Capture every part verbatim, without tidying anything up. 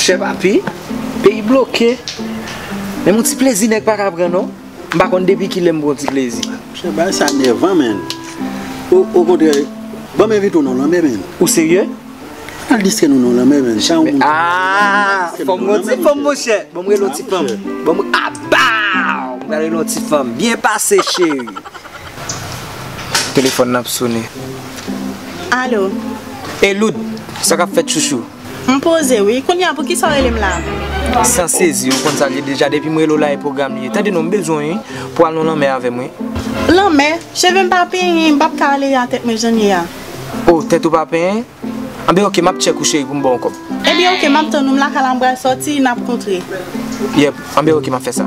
Chè papi, peyi bloke. Menm yon ti plezi nèg pa ka pran non. M pa konn depi kilè m pran yon ti plezi. Chè bagay sa nèvan, menn. O, okontrè, ban m envite w nan lanmè, menn. Ou serye? Al distrè nou nan lanmè, menn. Sa yon moun. Ah, fò m yon ti fanm, monchè. Ban m rele yon ti fanm. Ban m, ah, baw! M pral rele yon ti fanm. Byen pase, cheri. Telefòn nan ap sone. Alo. E Loud, sa k ap fèt, chouchou? M poze wi. Kounye a, poukisa w rele m la? San sezi, ou konn sa l ye deja. Depi m rele w la, e pwogram li ye. Tande non, m bezwen w wi, pou al nan lanmè avè m wi. Lanmè? Cheve m pa penyen, m p ap ka ale a tèt mwen jan l ye a. O, tèt ou pa penyen? Anben oke, m ap tchèk ou cheri pou m ba w kòb. Ebyen oke, m ap tann ou, m lakay la, m pral sòti, n ap kontre. Yep, anben oke, m ap fè sa.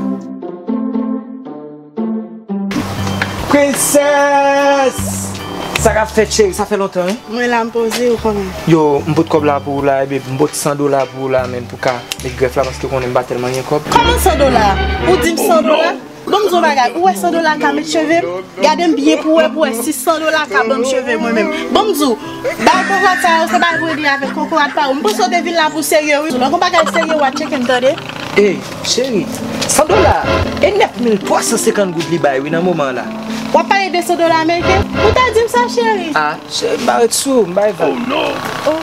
Princess! Sa k ap fèt cheri, sa fè lontan wi. Mwen la m poze, ou konnen. Yo, m pot kòb la pou ou la, ebyen m pot san dola pou ou la, menn, pou ka met grèf la, paske ou konnen m pa tèlman gen kòb. Kòman san dola? Ou di m san dola? Ban m di w bagay, ou wè san dola ka met cheve m? Gade m byen pou wè, pou wè si san dola ka ban m cheve mwen menm. Ban m di w, bay kokorat sa yo, se bay pou regle avèk kokorat pa ou. M panse w te vin la pou serye wi. Lè w gon bagay serye, w a tcheke m tande. Ey, cheri, san dola, e nèf mil twa san senkant goud li bay wi nan moman an la. W ap pale de san dola ameriken? Ou ta di m sa, cheri. Ah, cheri, m pa ret sou, m bay vag. Oh,